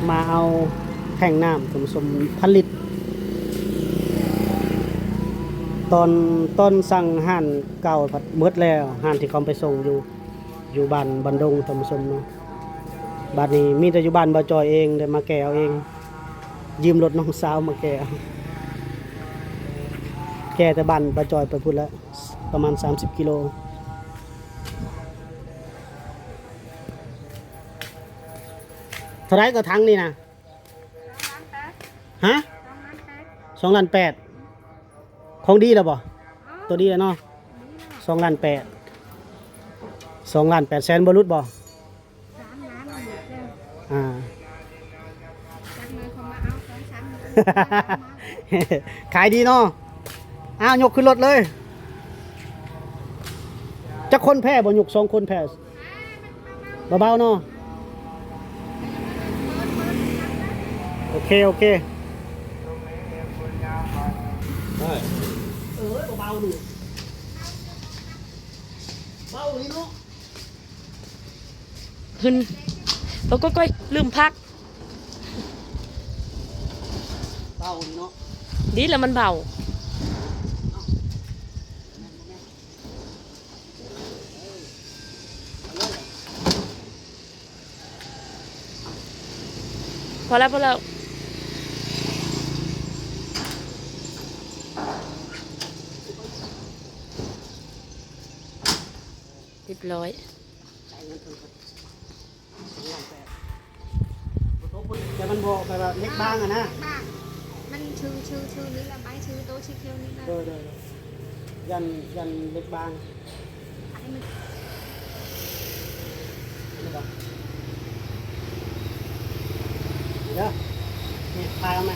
ມາເອົາແທ້ງນ້ຳ ທ່ານຜູ້ຊົມ ພັນລິດ. ຕອນ ຕອນສັ່ງຮ້ານເກົ່າພັດໝົດແລ້ວ ຮ້ານທີ່ເຂົາໄປສົ່ງຢູ່ ຢູ່ບ້ານ ບ້ານດົງ ທ່ານຜູ້ຊົມເນາະ. ບາດນີ້ມີແຕ່ຢູ່ບ້ານບ່າວຈ່ອຍເອງ ໄດ້ມາແກ່ເອົາເອງ ຢືມລົດນ້ອງສາວມາແກ່ເອົາ ແກ່ແຕ່ບ້ານບ່າວຈ່ອຍໄປພຸ້ນແຫຼະ ປະມານສາມສິບກິໂລ. ເທົ່າໃດກໍຖັງນີ້ນະ? ຮະ? ສອງລ້ານແປດ. ຂອງດີແລ້ວບໍ່? ໂຕດີແລ້ວເນາະ. ສອງລ້ານແປດ ສອງລ້ານແປດແສນ ບໍ່ຫຼຸດບໍ່? ອ່າ ຂາຍດີເນາະ. ອ້າວ ຍົກຂຶ້ນລົດເລີຍ. ຈັກຄົນແພ້ບໍ່? ຍົກສອງຄົນແພ້. ເບົາໆເນາະ. ໂອເຄ ໂອເຄ. ເອີ ເບົາໆ ເບົາເນາະ. ຂຶ້ນ ໂອ້ ກ້ອຍໆ ລືມພັກ. ເບົາເນາະ. ດີແລ້ວມັນເບົາ. ພໍແລ້ວ ພໍແລ້ວ. ຮຽບຮ້ອຍ. ແຕ່ມັນບໍ່ແບບວ່າເຫຼັກບາງຫັ້ນນະ. ບາງ ມັນຊື່ ຊື່ ຊື່ນີ້ລະ ໃບຊື່ໂຕສີຂຽວນີ້ລະ. ໂດຍ ໂດຍ ໂດຍ. ຢ້ານ ຢ້ານເຫຼັກບາງ. ອັນນີ້ມັນ ເດີ ນີ້ ຖ່າຍເອົາແມ່.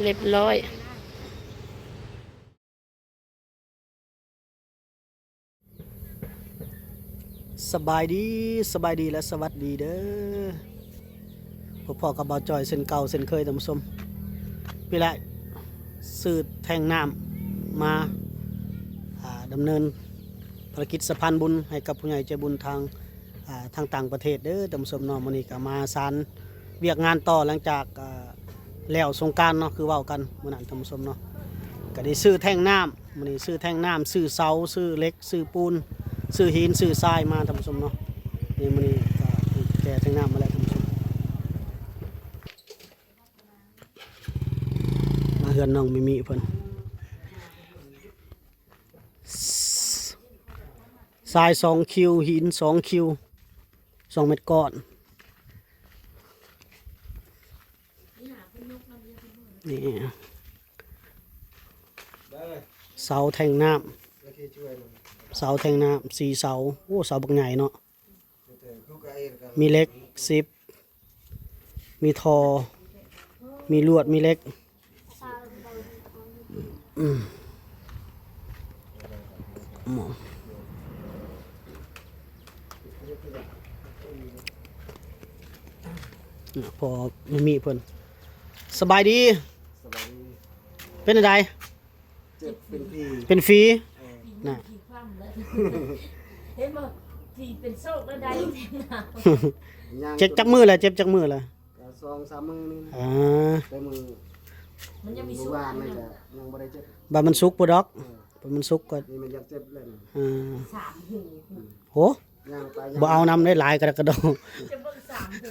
ຮຽບຮ້ອຍ. ສະບາຍດີ ສະບາຍດີ ແລະ ສະຫວັດດີເດີ. ພົບພໍ້ກັບບ່າວຈ່ອຍເຊັ່ນເກົ່າເຊັ່ນເຄີຍ ທ່ານຜູ້ຊົມ. ນີ້ແຫຼະ ຊື້ແທ້ງນ້ຳມາ ອ່າ ດຳເນີນພາລະກິດສະພານບຸນໃຫ້ກັບຜູ້ໃຫຍ່ໃຈບຸນທາງ ອ່າ ທາງຕ່າງປະເທດເດີ ທ່ານຜູ້ຊົມເນາະ. ມື້ນີ້ກໍມາສານວຽກງານຕໍ່ ຫຼັງຈາກ ອ່າ ແລ້ວສົງການເນາະ ຄືເວົ້າກັນມື້ນັ້ນ ທ່ານຜູ້ຊົມເນາະ. ກໍໄດ້ຊື້ແທ້ງນ້ຳ ມື້ນີ້ຊື້ແທ້ງນ້ຳ ຊື້ເສົາ ຊື້ເຫຼັກ ຊື້ປູນ ຊື້ຫີນ ຊື້ຊາຍມາ ທ່ານຜູ້ຊົມເນາະ. ນີ້ ມື້ນີ້ກໍແກ່ແທ້ງນ້ຳມາແລ້ວ ທ່ານຜູ້ຊົມ. ມາເຮືອນນ້ອງມິມິເພິ່ນ. ຊາຍສອງຄິວ ຫີນສອງຄິວ ສອງແມັດກ້ອນ. ນີ້ ເສົາແທ້ງນ້ຳ ເສົາແທ້ງນ້ຳ ສີ່ເສົາ. ໂອ້ ເສົາບັກໃຫຍ່ເນາະ. ມີເຫຼັກສິບ ມີທໍ່ ມີລວດ ມີເຫຼັກ. ອືມ ພໍມີມີເພິ່ນ. ສະບາຍດີ ສະບາຍດີ. ເປັນຈັ່ງໃດ? ເຈັບເປັນຜີ ເປັນຝີ. ເອີ ນະ ເຫັນບໍ່? ຜີເປັນໂຊກແລ້ວໄດ້. ເຈັບຈັກມື້ແລ້ວ? ເຈັບຈັກມື້ແລ້ວ? ກໍສອງສາມມື້ນີ້. ອ່າ ແຕ່ມື້ ມັນຍັງມີສຸກ ມື້ວານນີ້ກໍຍັງບໍ່ໄດ້ເຈັບ. ບາດມັນສຸກພຸ້ນດອກ. ເອີ ບາດມັນສຸກກໍ ນີ້ມັນຢາກເຈັບແລ້ວນີ້. ອ່າ ສາມຫູ. ໂຫ ຍ່າງໄປຍ່າງ ບໍ່ເອົານຳໄດ້ຫຼາຍກະດອກກະດໍ. ຈະເບິ່ງສາມຫູ.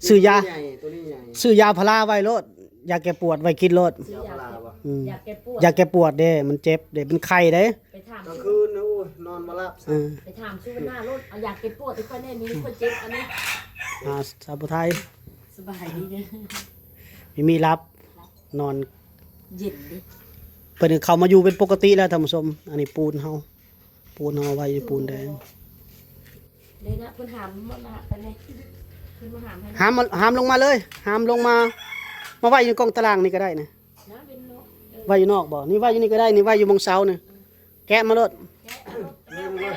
ຊື້ຢາ ໂຕນີ້ໃຫຍ່ ໂຕນີ້ໃຫຍ່ ຊື້ຢາພາລາໄວ້ໂລດ ຢາແກ້ປວດໄວ້ກິນໂລດ. ຢາພາລາບໍ່? ອືມ ຢາແກ້ປວດ ຢາແກ້ປວດເດ້ ມັນເຈັບເດ້ ມັນໄຂ້ເດ້. ໄປຖາມ ກາງຄືນ ໂອ້ຍ ນອນບໍ່ຫຼັບ. ເອີ ໄປຖາມສຸວັນນາໂລດ ເອົາຢາແກ້ປວດໃຫ້ຂ້ອຍແດ່ ມີຂ້ອຍເຈັບອັນນີ້. ອ່າ ສາວຜູ້ໄທ ສະບາຍດີເດີ. ມີມີຫຼັບ ນອນເຢັນເດ້. ເພິ່ນເຂົ້າມາຢູ່ເປັນປົກກະຕິແລ້ວທ່ານຜູ້ຊົມ. ອັນນີ້ປູນເຮົາ ປູນເຮົາໄວ້ຢູ່ ປູນແດງ. ເດ້ນະ ເພິ່ນຫາມໝົດລະ ໄປແນ່ ຂຶ້ນມາຫາມໃຫ້ ຫາມ ຫາມລົງມາເລີຍ ຫາມລົງມາ ມາໄວ້ຢູ່ກ້ອງຕາລ່າງນີ້ກໍໄດ້ນະ. ນະ ເປັນເນາະ ເອີ ໄວ້ຢູ່ນອກບໍ່? ນີ້ໄວ້ຢູ່ນີ້ກໍໄດ້ ນີ້ໄວ້ຢູ່ໝ່ອງເສົານີ້. ແກະມາໂລດ ແກະເອົາໂລດ.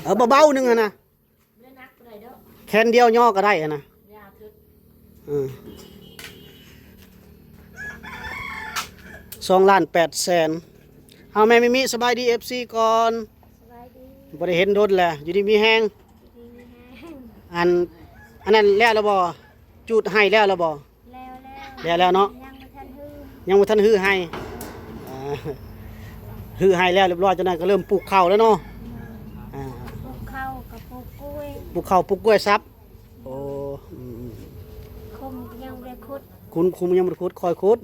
ເອີ ເບົາໆໜຶ່ງຫັ້ນນະ ບໍ່ໄດ້ໜັກປານໃດດອກ ແຂນດຽວຍໍກໍໄດ້ຫັ້ນນະ. ຢ່າເຖິດ ເອີ. ສອງລ້ານແປດແສນ. ເອົາ ແມ່ມິມິ ສະບາຍດີ ເອັຟຊີ ກ່ອນ. ສະບາຍດີ. ບໍ່ໄດ້ເຫັນດົນແລ້ວ ຢູ່ດີມີແຮງ. ດີມີແຮງ. ອັນ ອັນນັ້ນແລ້ວແລ້ວບໍ່? ຈູດໄຮ່ແລ້ວແລ້ວບໍ່? ແລ້ວແລ້ວ ແລ້ວແລ້ວເນາະ. ຍັງບໍ່ທັນຮື້ ຍັງບໍ່ທັນຮື້ໄຮ່. ອ່າ ຮື້ໄຮ່ແລ້ວຮຽບຮ້ອຍ ຈັ່ງນັ້ນກໍເລີ່ມປູກເຂົ້າແລ້ວເນາະ. ອ່າ ປູກເຂົ້າກັບປູກກ້ວຍ ປູກເຂົ້າປູກກ້ວຍສັບ. ໂອ້ ອືມ ຄຸມຍັງບໍ່ໄດ້ຂຸດ ຄຸມ ຄຸມຍັງບໍ່ໄດ້ຂຸດ ຄ່ອຍຂຸດ.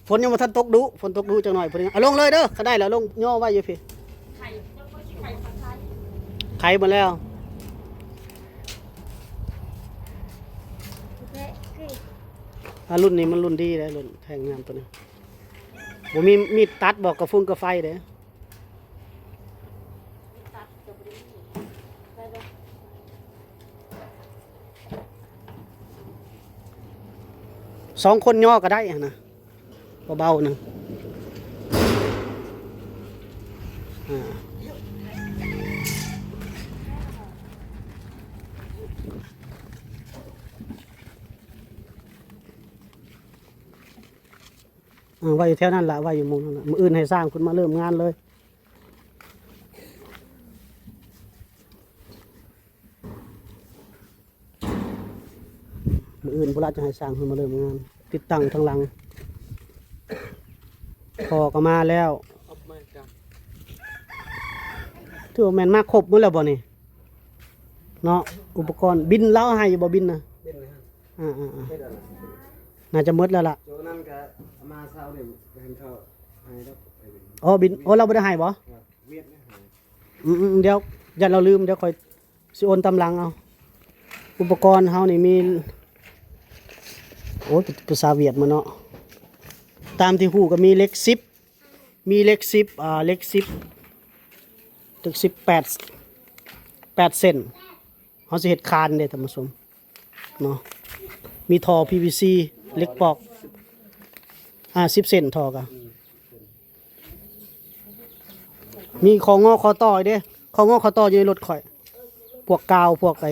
ຝົນຍັງບໍ່ທັນຕົກດຸ ຝົນຕົກດຸຈັກໜ້ອຍ. ເພິ່ນ ເອົາລົງເລີຍເດີ ຄັນໄດ້ແລ້ວລົງຍໍໄວ້ຢູ່ພີ້. ໄຂໝົດແລ້ວ. ອ່າ ລຸ້ນນີ້ມັນລຸ້ນດີເດ້ ລຸ້ນແທ່ງງາມໂຕນີ້. ບໍ່ມີມີດຕັດບໍ່ ກະຟຸງກະໄຟເດ້. ສອງຄົນຍໍກໍໄດ້ຫັ້ນນະ ເບົາໆໜຶ່ງ. ອ່າ ເອົາໄວ້ຢູ່ແຖວນັ້ນລະ ໄວ້ຢູ່ໝ່ອງນັ້ນລະ. ມື້ອື່ນໃຫ້ຊ່າງເພິ່ນມາເລີ່ມງານເລີຍ. ມື້ອື່ນພຸ້ນລະ ຈະໃຫ້ຊ່າງເພິ່ນມາເລີ່ມງານ ຕິດຕັ້ງທາງຫຼັງ. ທໍ່ກໍມາແລ້ວ. ຖືວ່າແມ່ນມາຄົບໝົດແລ້ວບໍ່ນີ້ເນາະ ອຸປະກອນ. ບິນລາວໃຫ້ຢູ່ບໍ່ ບິນນະ? ບິນນະ ອ່າໆໆ ເຮັດອັນນັ້ນ ໜ້າຈະໝົດແລ້ວລະ. ໂຈນັ້ນກະມາເຊົ້ານີ້ເຫັນເຂົາໃຫ້ແລ້ວ ໄປບິນ. ອໍ ບິນ ອໍ ລາວບໍ່ໄດ້ໃຫ້ບໍ່? ຫວຽດນະ ອືມໆ ດຽວ ຢ້ານລາວລືມ ດຽວຂ້ອຍຊິໂອນຕາມຫຼັງເອົາ. ອຸປະກອນເຮົານີ້ມີ ໂອ້ຍ ພາສາຫວຽດມາເນາະ. ຕາມທີ່ຮູ້ກໍມີເຫຼັກສິບ ມີເຫຼັກສິບ ອ່າ ເຫຼັກສິບ ເຫຼັກສິບແປດ ແປດເສັ້ນ. ເຮົາຊິເຮັດຄານເດ້ທ່ານຜູ້ຊົມເນາະ. ມີທໍ່ ພີວີຊີ ເຫຼັກປອກ ຫ້າສິບເສັ້ນ ທໍ່ກະ ມີຂໍ້ງໍຂໍ້ຕໍ່ເດ້ ຂໍ້ງໍຂໍ້ຕໍ່ຢູ່ໃນລົດຂ້ອຍ. ພວກກາວ ພວກໄອ້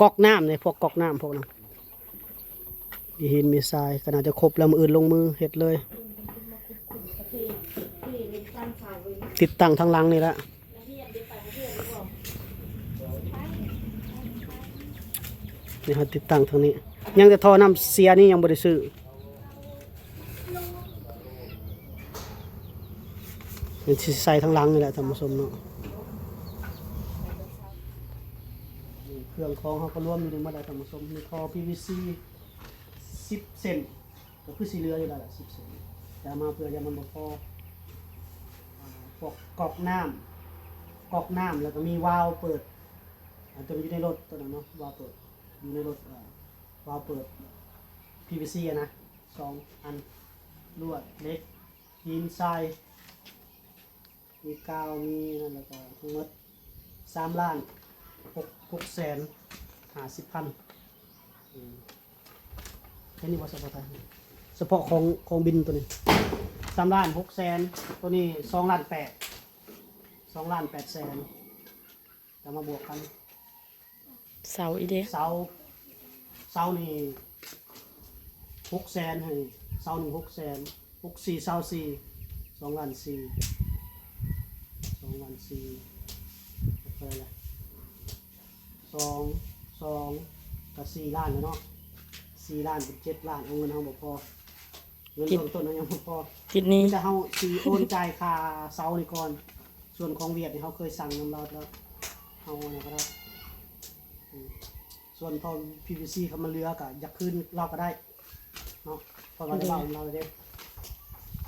ກັອກນ້ຳເດ້ ພວກກັອກນ້ຳພວກນັ້ນ. ມີຫີນມີຊາຍ ກໍໜ້າຈະຄົບແລ້ວ ມື້ອື່ນລົງມືເຮັດເລີຍ. ຕິດຕັ້ງທາງຫຼັງນີ້ລະ ນີ້ເຮົາຕິດຕັ້ງທາງນີ້. ຍັງແຕ່ທໍ່ນ້ຳເສຍນີ້ຍັງບໍ່ໄດ້ຊື້. ມັນຊິໃສ່ທາງຫຼັງນີ້ແຫຼະທ່ານຜູ້ຊົມເນາະ. ເຄື່ອງຂອງເຮົາກໍລວມຢູ່ນີ້ໝົດແລ້ວທ່ານຜູ້ຊົມ. ມີທໍ່ ພີວີຊີ ສິບເສັ້ນ ກໍຄືຊິເຫຼືອຢູ່ແລ້ວລະ ສິບເສັ້ນ. ຈະເອົາມາເພື່ອຢ້ານມັນບໍ່ພໍ. ອາ ພວກກັອກນ້ຳ ກັອກນ້ຳ ແລ້ວກໍມີວາວເປີດ ອັນຕົວຢູ່ໃນລົດຕົວນັ້ນເນາະ ວາວເປີດຢູ່ໃນລົດ ອາ ວາວເປີດ ພີວີຊີ ຫັ້ນນະ ສອງອັນ ລວດເຫຼັກ ຫີນຊາຍ ມີກາວ ມີນັ້ນ ແລ້ວກໍທັງໝົດສາມລ້ານຫົກ ຫົກແສນຫ້າສິບພັນ. ອືມ ແຄ່ນີ້ບໍ່ ສະເພາະຂອງ ຂອງບິນໂຕນີ້ ສາມລ້ານຫົກແສນ ໂຕນີ້ສອງລ້ານແປດ ສອງລ້ານແປດແສນ. ຈະມາບວກກັນ ເສົາອີກເດ້ ເສົາ ເສົານີ້ຫົກແສນ ໃຫ້ເສົາໜຶ່ງຫົກແສນ ຫົກສີ່ເສົາສີ່ ສອງລ້ານສີ່ ສອງລ້ານສີ່ ເທົ່າໃດລະ ສອງ ສອງ ກໍສີ່ລ້ານແລ້ວເນາະ ສີ່ລ້ານເປັນເຈັດລ້ານ ເອົາເງິນເຮົາບໍ່ພໍ. ເງິນເບື້ອງຕົ້ນເຮົາຍັງບໍ່ພໍ ຕິດໜີ້ ມີແຕ່ເຮົາຊິໂອນຈ່າຍຄ່າເສົານີ້ກ່ອນ. ສ່ວນຂອງຫວຽດນີ້ເຮົາເຄີຍສັ່ງນຳລາວແລ້ວ ເຮົາອັນນັ້ນກໍໄດ້. ອືມ ສ່ວນທໍ່ ພີວີຊີ ຄັນມັນເຫຼືອກໍຢາກຄືນລາວກໍໄດ້ເນາະ ເພາະວ່າໄດ້ເວົ້ານຳລາວແລ້ວເດ້.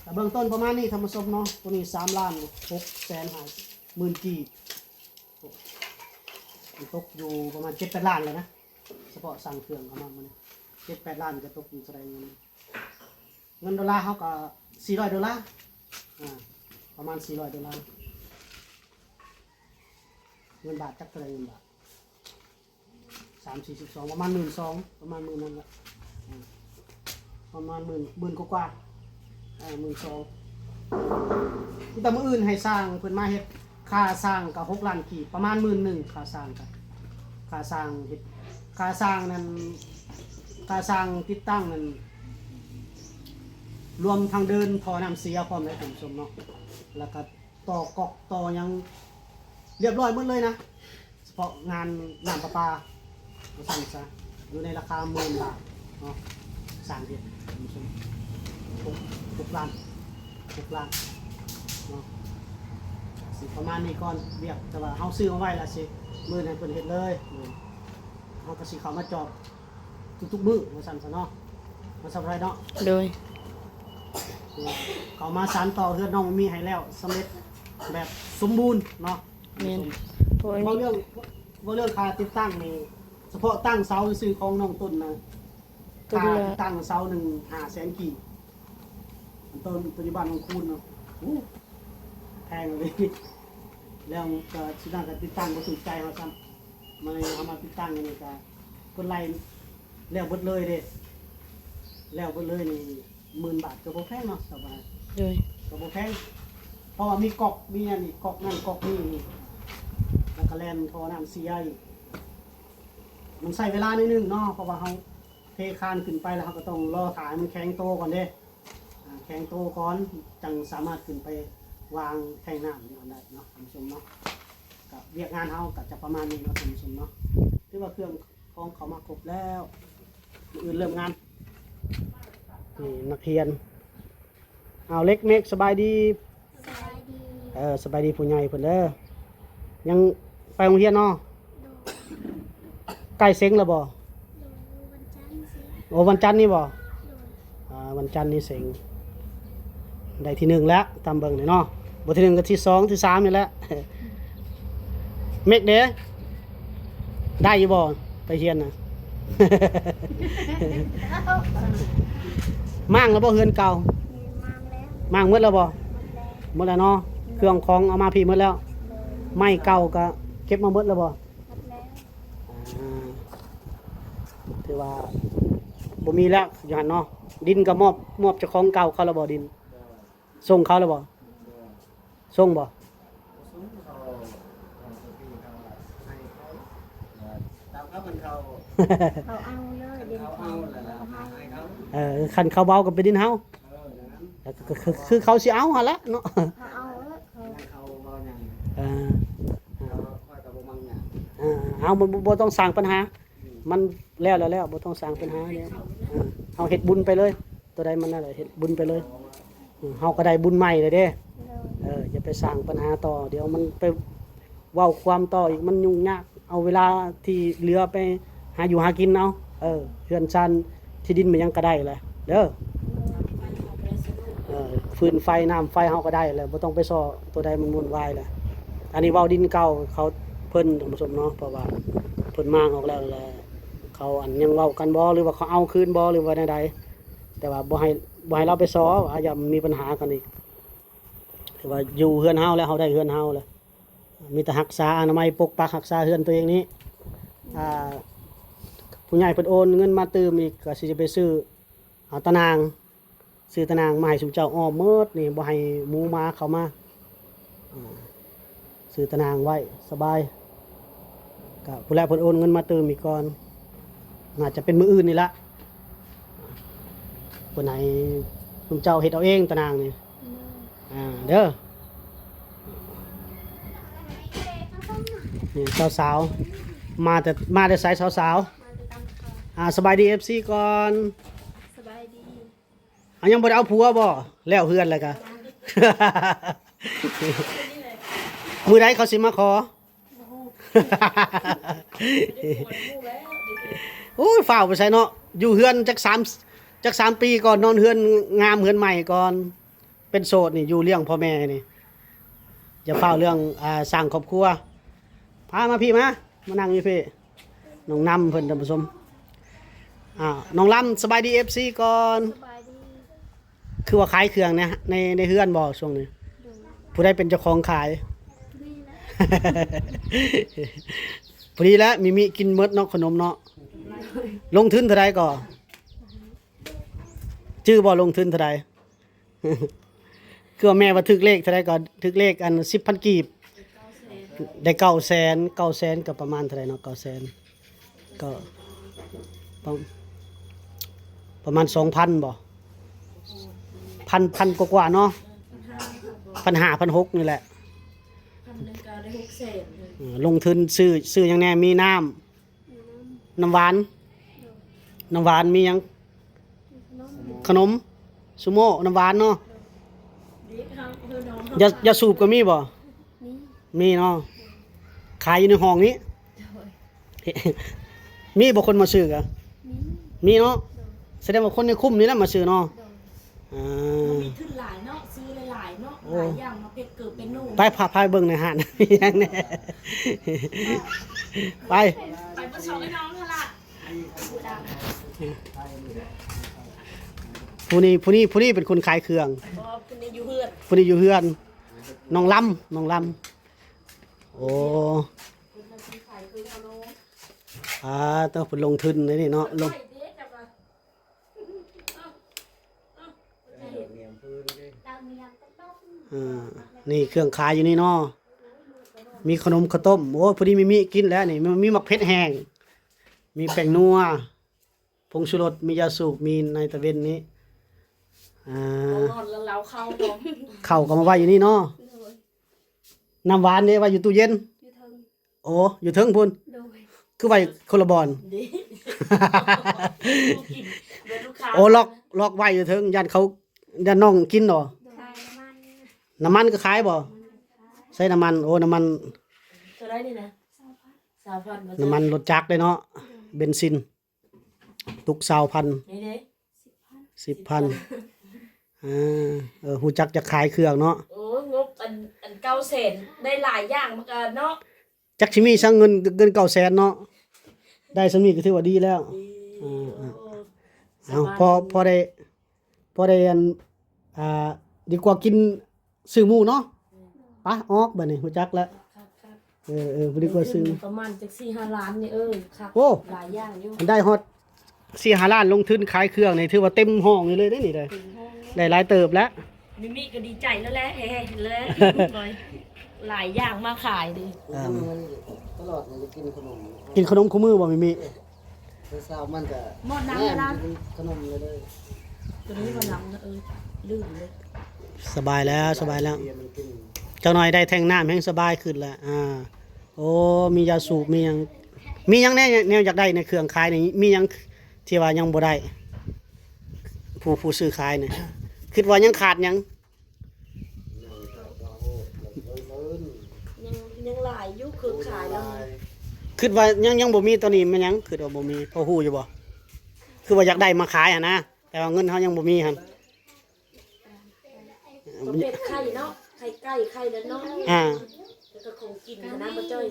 ແຕ່ເບື້ອງຕົ້ນປະມານນີ້ທ່ານຜູ້ຊົມເນາະ ໂຕນີ້ສາມລ້ານຫົກແສນຫ້າໝື່ນກີບ ມັນຕົກຢູ່ປະມານເຈັດແປດລ້ານແລ້ວນະ ສະເພາະສັ່ງເຄື່ອງເຂົ້າມາມື້ນີ້ ເຈັດແປດລ້ານ ກໍຕົກຢູ່ເທົ່າໃດເງິນ ເງິນໂດລາເຮົາກໍສີ່ຮ້ອຍໂດລາ ອ່າ ປະມານສີ່ຮ້ອຍໂດລາ. ເງິນບາດຈັກເທົ່າໃດ ເງິນບາດ ສາມສີ່ສິບສອງ ປະມານໝື່ນສອງ ປະມານໝື່ນນັ້ນລະ ອ່າ ປະມານໝື່ນ ໝື່ນກວ່າໆ ເອີ ໝື່ນສອງ. ມີແຕ່ມື້ອື່ນໃຫ້ຊ່າງເພິ່ນມາເຮັດ ຄ່າຊ່າງກໍຫົກລ້ານກີບ ປະມານໝື່ນໜຶ່ງ ຄ່າຊ່າງກໍ ຄ່າຊ່າງເຮັດ ຄ່າຊ່າງນັ້ນ ຄ່າຊ່າງຕິດຕັ້ງນັ້ນ ລວມທັງເດີ່ນທໍ່ນ້ຳເສຍພ້ອມເດ້ທ່ານຜູ້ຊົມເນາະ ແລ້ວກະຕໍ່ກັອກຕໍ່ຫຍັງລຽບລ້ອຍໝົດເລີຍນະ ສະເພາະງານນ້ຳປະປາວ່າຊັ້ນຊະ ຢູ່ໃນລາຄາໝື່ນບາດເນາະ ສ້າງເຮັດທ່ານຜູ້ຊົມ ຫົກ ຫົກລ້ານ ຫົກລ້ານເນາະ ຊິປະມານນີ້ກ່ອນວຽກ ແຕ່ວ່າເຮົາຊື້ມາໄວ້ລະຊິມື້ໃຫ້ເພິ່ນເຮັດເລີຍ ເຮົາກະຊິເຂົ້າມາຈອບ ທຸກໆມື້ວ່າຊັ້ນຊະເນາະ ວ່າຊັ້ນໄດ້ເນາະ ໂດຍ ເຂົ້າມາສານຕໍ່ເຮືອນນ້ອງມີໃຫ້ແລ້ວ ສຳເລັດແບບສົມບູນເນາະ ແມ່ນ ເວົ້າເລື່ອງ ເວົ້າເລື່ອງຄ່າຕິດຕັ້ງນີ້ ສະເພາະຕັ້ງເສົາຊື່ໆຂອງນ້ອງຕົ້ນນະ ຄ່າຕິດຕັ້ງເສົາໜຶ່ງຫ້າແສນກີບ ອັນຕົ້ນປັດຈຸບັນຂອງຄູນເນາະ ໂອ້ ແພງເລີຍ ແລ້ວກະຊິນັ່ງກະຕິດຕັ້ງບໍ່ຖືກໃຈເຮົາຊ້ຳ ມາເຮົາມາຕິດຕັ້ງນີ້ກະເພິ່ນໄລ່ແລ້ວເບິດເລີຍເດ້ ແລ້ວເບິດເລີຍນີ້ໝື່ນບາດກະບໍ່ແພງເນາະ ສະບາຍ ໂດຍ ກະບໍ່ແພງ ເພາະວ່າມີກັອກ ມີອັນນີ້ ກັອກນັ້ນກັອກນີ້ ແລ້ວກະແລ່ນທໍ່ນ້ຳເສຍອີກ ມັນໃຊ້ເວລາໜ້ອຍໜຶ່ງເນາະ ເພາະວ່າເຮົາເທຄານຂຶ້ນໄປແລ້ວ ເຮົາກະຕ້ອງລໍຖ້າໃຫ້ມັນແຂງໂຕກ່ອນເດ້ ອ່າ ແຂງໂຕກ່ອນ ຈັ່ງສາມາດຂຶ້ນໄປວາງແທງນ້ຳຢູ່ຫັ້ນໄດ້ເນາະ ທ່ານຜູ້ຊົມເນາະ ກະວຽກງານເຮົາກະຈະປະມານນີ້ເນາະ ທ່ານຜູ້ຊົມເນາະ ຖືວ່າເຄື່ອງຂອງເຂົ້າມາຄົບແລ້ວ ມື້ອື່ນເລີ່ມງານ ນີ້ນັກຮຽນ ອ້າວ ເລັກເມັກ ສະບາຍດີ ສະບາຍດີ ເອີ ສະບາຍດີຜູ້ໃຫຍ່ເພິ່ນເດີ ຍັງໄປໂຮງຮຽນເນາະ ໂດຍ ໃກ້ເສັງແລ້ວບໍ່ ໂດຍ ວັນຈັນຊິ ໂອ ວັນຈັນນີ້ບໍ່ ໂດຍ ອ່າ ວັນຈັນນີ້ເສັງ ໄດ້ທີໜຶ່ງແລ້ວ ຕາມເບິ່ງນີ້ເນາະ ບໍ່ທີໜຶ່ງກະທີສອງທີສາມນີ້ແຫຼະ ເມັກເດ ໄດ້ຢູ່ບໍ່ ໄປຮຽນນະ ມ້າງແລ້ວບໍ່ເຮືອນເກົ່າ ມ້າງແລ້ວ ມ້າງໝົດແລ້ວບໍ່ ໝົດແລ້ວ ໝົດແລ້ວເນາະ ເຄື່ອງຂອງເອົາມາພີ້ໝົດແລ້ວ ໂດຍ ໄມ້ເກົ່າກະເກັບມາໝົດແລ້ວບໍ່ ໝົດແລ້ວ ອ່າ ຖືວ່າບໍ່ມີແລ້ວຢູ່ຫັ້ນເນາະ ດິນກະມອບ ມອບເຈົ້າຂອງເກົ່າເຂົາແລ້ວບໍ່ ດິນ ສົ່ງເຂົາແລ້ວບໍ່ ໂດຍ ສົ່ງບໍ່ ສົ່ງເຂົາ ເຂົາໃຫ້ເຂົາ ຕາມເຂົາ ຄັນເຂົາ ເຂົາເອົາເລີຍ ເຂົາເອົາແລ້ວ ເຮົາໃຫ້ເຂົາ ເອີ ຄັນເຂົາເວົ້າກະເປັນດິນເຮົາ ເອີ ນັ້ນ ກະຄື ຄືເຂົາຊິເອົາຫັ້ນແຫຼະເນາະ ເຂົາເອົາເອີ ເຂົາ ເຂົາເວົ້າຫຍັງ ເອີ ເຮົາ ຂ້ອຍກະບໍ່ມັກຫຍັງ ເອີ ເຮົາບໍ່ ບໍ່ຕ້ອງສ້າງປັນຫາ ມັນແລ້ວແລ້ວ ບໍ່ຕ້ອງສ້າງປັນຫາແລ້ວ ເອີ ເຮົາເຮັດບຸນໄປເລີຍ ໂຕໃດມັນນັ້ນແຫຼະ ເຮັດບຸນໄປເລີຍ ເຮົາກະໄດ້ບຸນໃໝ່ແລ້ວເດ້ ໂດຍ ເອີ ຢ່າໄປສ້າງປັນຫາຕໍ່ ດຽວມັນໄປເວົ້າຄວາມຕໍ່ອີກ ມັນຫຍຸ້ງຍາກ ເອົາເວລາທີ່ເຫຼືອໄປຫາຢູ່ຫາກິນເອົາ ເອີ ເຮືອນຊານທີ່ດິນມັນຫຍັງກະໄດ້ແຫຼະເດີ ເອີ ຟືນໄຟນ້ຳໄຟເຮົາກະໄດ້ແຫຼະ ບໍ່ຕ້ອງໄປສໍ້ໂຕໃດມັນວຸ່ນວາຍແຫຼະ ອັນນີ້ເວົ້າດິນເກົ່າເຂົາ ເພິ່ນ ທ່ານຜູ້ຊົມເນາະ ເພາະວ່າເພິ່ນມ້າງອອກແລ້ວແຫຼະ ເຂົາອັນຍັງເວົ້າກັນບໍ່ ຫຼືວ່າເຂົາເອົາຄືນບໍ່ ຫຼືວ່າແນວໃດ ແຕ່ວ່າບໍ່ໃຫ້ ບໍ່ໃຫ້ລາວໄປສໍ້ ວ່າຢ້ານມີປັນຫາກັນອີກ ຄືວ່າຢູ່ເຮືອນເຮົາແລ້ວ ເຮົາໄດ້ເຮືອນເຮົາແລ້ວ ມີແຕ່ຮັກສາອະນາໄມ ປົກປັກຮັກສາເຮືອນໂຕເອງນີ້ ອ່າ ຜູ້ໃຫຍ່ເພິ່ນໂອນເງິນມາຕື່ມອີກ ກະຊິໄປຊື້ ເອົາຕາໜ່າງ ຊື້ຕາໜ່າງມາໃຫ້ຊຸມເຈົ້າອ້ອມໝົດນີ້ ບໍ່ໃຫ້ໝູໝາເຂົ້າມາ ອ່າ ຊື້ຕາໜ່າງໄວ້ສະບາຍ ກະຜູ້ແລເພິ່ນໂອນເງິນມາຕື່ມອີກກ່ອນ ໜ້າຈະເປັນມື້ອື່ນນີ້ລະ ເພິ່ນໃຫ້ຊຸມເຈົ້າເຮັດເອົາເອງຕາໜ່າງນີ້ ໂດຍ ອ່າ ເດີ ນີ້ສາວໆ ມາແຕ່ ມາແຕ່ໃສສາວໆ ມາແຕ່ຕາມເຂົາ ອ່າ ສະບາຍດີ ເອັຟຊີ ກ່ອນ ສະບາຍດີ ເອົາ ຍັງບໍ່ໄດ້ເອົາຜົວບໍ່? ແລ້ວເຮືອນແລ້ວກະ ມື້ໃດເຂົາຊິມາຂໍ? ບໍ່ຮູ້ ໂອ້ຍ ຟ້າວໄປໃສເນາະ ຢູ່ເຮືອນຈັກສາມ ຈັກສາມປີກ່ອນ ນອນເຮືອນງາມ ເຮືອນໃໝ່ກ່ອນ ເປັນໂສດນີ້ ຢູ່ລ້ຽງພໍ່ແມ່ນີ້ ຢ່າຟ້າວເລື່ອງ ອ່າ ສ້າງຄອບຄົວ ພາມາພີ້ມາ ມານັ່ງຢູ່ພີ້ ນ້ອງນຳເພິ່ນ ທ່ານຜູ້ຊົມ ອ່າ ນ້ອງລຳ ສະບາຍດີ ເອັຟຊີ ກ່ອນ ສະບາຍດີ ຄືວ່າຂາຍເຄື່ອງໃນ ໃນ ໃນເຮືອນບໍ່ຊ່ວງນີ້? ໂດຍ ຜູ້ໃດເປັນເຈົ້າຂອງຂາຍ? ນີ້ແຫຼະ ພໍດີແຫຼະ ມີມິກິນໝົດເນາະ ຂະໜົມເນາະ ລົງທຶນເທົ່າໃດກໍ? ຈື່ບໍ່ ລົງທຶນເທົ່າໃດ? ຄືວ່າແມ່ວ່າຖືກເລກເທົ່າໃດກໍ? ຖືກເລກອັນສິບພັນກີບ ໄດ້ເກົ້າແສນ ເກົ້າແສນກໍປະມານເທົ່າໃດເນາະ ເກົ້າແສນ ກໍປະ ປະມານສອງພັນບໍ່? ໂອ້ ພັນ ພັນກວ່າໆເນາະ ພັນຫ້າ ພັນຫົກນີ້ແຫຼະ ພັນໜຶ່ງກໍໄດ້ຫົກແສນ ເອີ ລົງທຶນຊື້ ຊື້ຫຍັງແດ່? ມີນ້ຳ ນ້ຳຫວານ ນ້ຳຫວານ ມີຫຍັງ? ຂະໜົມ ຊຸໂມ ນ້ຳຫວານເນາະ ຢາ ຢາສູບກໍມີບໍ່? ມີເນາະ ຂາຍຢູ່ໃນຫ້ອງນີ້ ມີບໍ່ຄົນມາຊື້ກະ? ມີເນາະ ສະແດງວ່າຄົນໃນຄຸ້ມນີ້ແຫຼະມາຊື້ເນາະ ອ່າ ມີທຶນຫຼາຍເນາະ ຊື້ຫຼາຍໆເນາະ ໂອ້ ຫຼາຍຢ່າງມາເປັນເກີບເປັນໜູ ໄປພາ ພາໄປເບິ່ງໃນຮ້ານ ມີຫຍັງແດ່ ໄປ ໄປເບິ່ງຊ່ອງໄອ້ນ້ອງຫັ້ນລະ ຜູ້ນີ້ ຜູ້ນີ້ ຜູ້ນີ້ເປັນຄົນຂາຍເຄື່ອງ ບໍ່ ຜູ້ນີ້ຢູ່ເຮືອນ ຜູ້ນີ້ຢູ່ເຮືອນ ນ້ອງລຳ ນ້ອງລຳ ໂອ້ ອ່າ ຕ້ອງເພິ່ນລົງທຶນໃນນີ້ເນາະ ລົງ ອ່າ ນີ້ເຄື່ອງຂາຍຢູ່ນີ້ເນາະ ມີຂະໜົມ ເຂົ້າຕົ້ມ ໂອ້ ພໍດີມີ ມີກິນແລ້ວນີ້ ມີ ມີໝາກເຜັດແຫ້ງ ມີແປ້ງນົວ ຜົງຊູລົດ ມີຢາສູບ ມີໃນຕາເວັນນີ້ ອ່າ ເອົານອນແລ້ວເອົາເຂົ້າບໍ່ ເຂົ້າກໍມາໄວ້ຢູ່ນີ້ເນາະ ໂດຍ ນ້ຳຫວານເດ້ ໄວ້ຢູ່ຕູ້ເຢັນ ຢູ່ເທິງ ໂອ້ ຢູ່ເທິງພຸ້ນ ໂດຍ ຄືໄວ້ຄົນລະບ່ອນ ເດ້ ໂອ້ ລັອກ ລັອກໄວ້ຢູ່ເທິງ ຢ້ານເຂົາ ຢ້ານນ້ອງກິນເນາະ ໂດຍ ຂາຍນ້ຳມັນ ນ້ຳມັນກໍຂາຍບໍ່? ໃຊ້ນ້ຳມັນ ໂອ້ ນ້ຳມັນ ເທົ່າໃດນີ້ນະ? ຊາວພັນ ຊາວພັນ ນ້ຳມັນລົດຈັກເດ້ເນາະ ເບັນຊິນ ຕຸກຊາວພັນ ນີ້ເດ້ ສິບພັນ ສິບພັນ ອ່າ ເອີ ຮູ້ຈັກຈະຂາຍເຄື່ອງເນາະ ໂອ້ຍ ງົບອັນ ອັນເກົ້າແສນ ໄດ້ຫຼາຍຢ່າງ ມັນກໍເນາະ ຈັກຊິມີຊ່າງເງິນ ເງິນເກົ້າແສນເນາະ ໄດ້ຊ່ຳນີ້ກໍຖືວ່າດີແລ້ວ ດີ ອ່າ ໂອ້ ອ່າ ເອົາ ສະບາຍ ພໍ ພໍໄດ້ ພໍໄດ້ອັນ ອ່າ ດີກວ່າກິນ ຊື້ໝູ່ເນາະ ອືມ ໄປ ອອກບາດນີ້ ຮູ້ຈັກແລ້ວ ຄັກໆ ເອີໆ ບໍ່ດີກວ່າຊື້ ປະມານຈັກສີ່ຫ້າລ້ານນີ້ ເອີ ຄັກ ໂອ້ ຫຼາຍຢ່າງຢູ່ ໄດ້ຮອດສີ່ຫ້າລ້ານ ລົງທຶນຂາຍເຄື່ອງນີ້ ຖືວ່າເຕັມຫ້ອງນີ້ເລີຍເດ້ນີ້ເດ້ ເຕັມຫ້ອງເລີຍ ໄດ້ຫຼາຍເຕີບແລ້ວ ມິມິກໍດີໃຈແລ້ວແຫຼະ ເຮັດແລ້ວ ຫຼາຍຢ່າງມາຂາຍເດ້ ເອີ ຕະຫຼອດນີ້ໄດ້ກິນຂະໜົມ ກິນຂະໜົມຄູ່ມື້ບໍ່ ມິມິ? ແຕ່ເຊົ້າມັນກະ ໝົດນ້ຳແລ້ວນະ ແນມກິນຂະໜົມເລີຍເດີ ຕົວນີ້ບໍ່ນ້ຳນະ ເອີ ລືມເລີຍ ສະບາຍແລ້ວ ສະບາຍແລ້ວ ເບຍມັນກິນ ຈັກໜ້ອຍໄດ້ແທງນ້ຳແຮງສະບາຍຂຶ້ນແລ້ວ ອ່າ ໂອ້ ມີຢາສູບ ມີຫຍັງ ມີຫຍັງແດ່ແນວຢາກໄດ້ໃນເຄື່ອງຂາຍນີ້ ມີຫຍັງທີ່ວ່າຍັງບໍ່ໄດ້ ຜູ້ ຜູ້ຊື້ຂາຍນີ້ ຄິດວ່າຍັງຂາດຫຍັງ? ຍັງ ຍັງຫຼາຍຢູ່ເຄື່ອງຂາຍລາວນີ້ ຄິດວ່າຍັງ ຍັງບໍ່ມີຕອນນີ້ແມ່ນຫຍັງ? ຄິດວ່າບໍ່ມີ ພໍຮູ້ຢູ່ບໍ່? ຄືວ່າຢາກໄດ້ມາຂາຍຫັ້ນນະ ແຕ່ວ່າເງິນເຮົາຍັງບໍ່ມີຫັ້ນ ປະເພດໄຂ່ເນາະ ໄຂ່ໄກ່ ໄຂ່ເນາະ ອ່າ ແລ້ວກໍຂອງກິນຫັ້ນນະ ບໍ່ຈ້ອຍ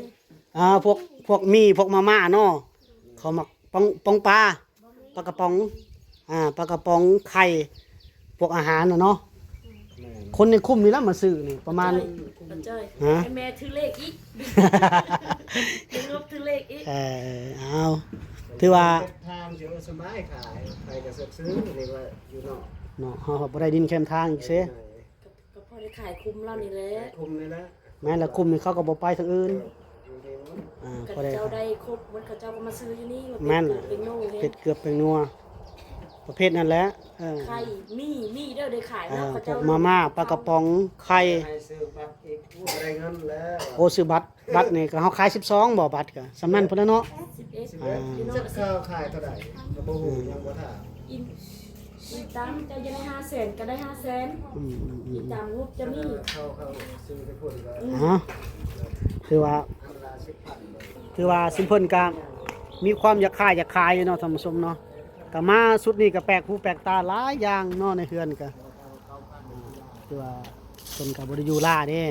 ອ່າ ພວກ ພວກໝີ່ ພວກມາມ່າເນາະ ເຂົາມັກປ໋ອງ ປ໋ອງປາ ປາກະປ໋ອງ ອ່າ ປາກະປ໋ອງ ໄຂ່ ພວກອາຫານນະເນາະ ແມ່ນ ຄົນໃນຄຸ້ມນີ້ລະມາຊື້ນີ້ ປະມານ ບໍ່ຈ້ອຍ ບໍ່ຈ້ອຍ ຮະ ໃຫ້ແມ່ຖືເລກອີກ ໃຫ້ງົບຖືເລກອີກ ເອີ ເອົາ ຖືວ່າ ເຮັດທາງຊິສະບາຍຂາຍ ໃຜກໍເຊື່ອຊື້ ເລີຍວ່າຢູ່ນອກເນາະ ເຮົາບໍ່ໄດ້ດິນແຄມທາງອີກເຊ ກໍພໍໄດ້ຂາຍຄຸ້ມລາວນີ້ແຫຼະ ຄຸ້ມນີ້ແຫຼະ ແມ່ນລະ ຄຸ້ມນີ້ເຂົາກໍບໍ່ໄປທາງອື່ນ ອ່າ ກໍເຈົ້າໄດ້ຄົບໝົດ ເຂົາເຈົ້າກໍມາຊື້ຢູ່ນີ້ ແມ່ນ ເປັດເກືອບແປ້ງນົວ ປະເພດນັ້ນແຫຼະ ເອີ ໄຂ່ ມີ ມີເດີ ໄດ້ຂາຍເນາະ ເອີ ເຂົາເຈົ້າ ພວກມາມ່າ ປາກະປ໋ອງ ໄຂ່ ໃຫ້ຊື້ບັດອີກ ໂອ້ ໄດ້ເງິນແລ້ວ ໂອ້ ຊື້ບັດ ບັດນີ້ກໍເຮົາຂາຍສິບສອງບໍ່ ບັດກໍສ່ຳນັ້ນພຸ້ນລະເນາະ ສິບເອັດ ອ່າ ເຈົ້າຂາຍເທົ່າໃດ ກໍບໍ່ຮູ້ ຍັງບໍ່ຖາມ ອີ່ ອີ່ຕາມເຈົ້າຢາກໄດ້ຫ້າແສນກໍໄດ້ຫ້າແສນ ອືມໆໆ ອີ່ຕາມງົບຈະມີ ເຂົາ ເຂົາຊື້ໄປພຸ້ນກໍ ອືມ ເອົາ ຖືວ່າ ອັນລະສິບພັນ ຖືວ່າຊຸມເພິ່ນກໍມີຄວາມຢາກຄ້າຢາກຂາຍຢູ່ເນາະທ່ານຜູ້ຊົມເນາະ ກໍມາຊຸດນີ້ກໍແປກຫູແປກຕາຫຼາຍຢ່າງເນາະ ໃນເຮືອນກໍ ຖືວ່າເພິ່ນກໍບໍ່ໄດ້ຢູ່ລ້າເດ້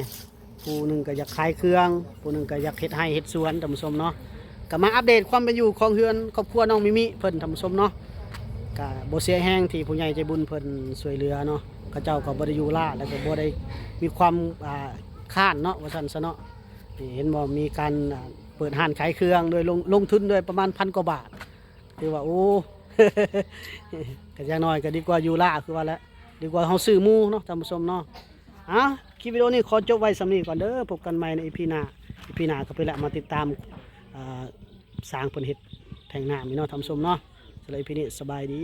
ຜູ້ໜຶ່ງກໍຢາກຂາຍເຄື່ອງ ຜູ້ໜຶ່ງກໍຢາກເຮັດໄຮ່ເຮັດສວນ ທ່ານຜູ້ຊົມເນາະ ກໍມາອັບເດດຄວາມເປັນຢູ່ຂອງເຮືອນຄອບຄົວນ້ອງມິມິເພິ່ນ ທ່ານຜູ້ຊົມເນາະ ກໍບໍ່ເສຍແຮງທີ່ຜູ້ໃຫຍ່ໃຈບຸນເພິ່ນຊ່ວຍເຫຼືອເນາະ ເຂົາເຈົ້າກໍບໍ່ໄດ້ຢູ່ລ້າ ແລ້ວກໍບໍ່ໄດ້ມີຄວາມ ອ່າ ຄ້ານເນາະ ວ່າຊັ້ນຊະເນາະ ນີ້ເຫັນບໍ່ ມີການ ອ່າ ເປີດຮ້ານຂາຍເຄື່ອງ ໂດຍລົງ ລົງທຶນໂດຍປະມານພັນກວ່າບາດ ຖືວ່າ ໂອ້ ກໍຢ່າງໜ້ອຍກໍດີກວ່າຢູ່ລ້າ ຄືວ່າແຫຼະ ດີກວ່າເຮົາຊື້ໝູ່ເນາະ ທ່ານຜູ້ຊົມເນາະ ອ່າ ຄລິບວິດີໂອນີ້ຂໍຈົບໄວ້ສ່ຳນີ້ກ່ອນເດີ ພົບກັນໃໝ່ໃນອີພີໜ້າ ອີພີໜ້າກໍໄປແຫຼະ ມາຕິດຕາມ ອ່າ ຊ່າງເພິ່ນເຮັດແທງນ້ຳນີ້ເນາະ ທ່ານຜູ້ຊົມເນາະ ສຳລັບອີພີນີ້ ສະບາຍດີ.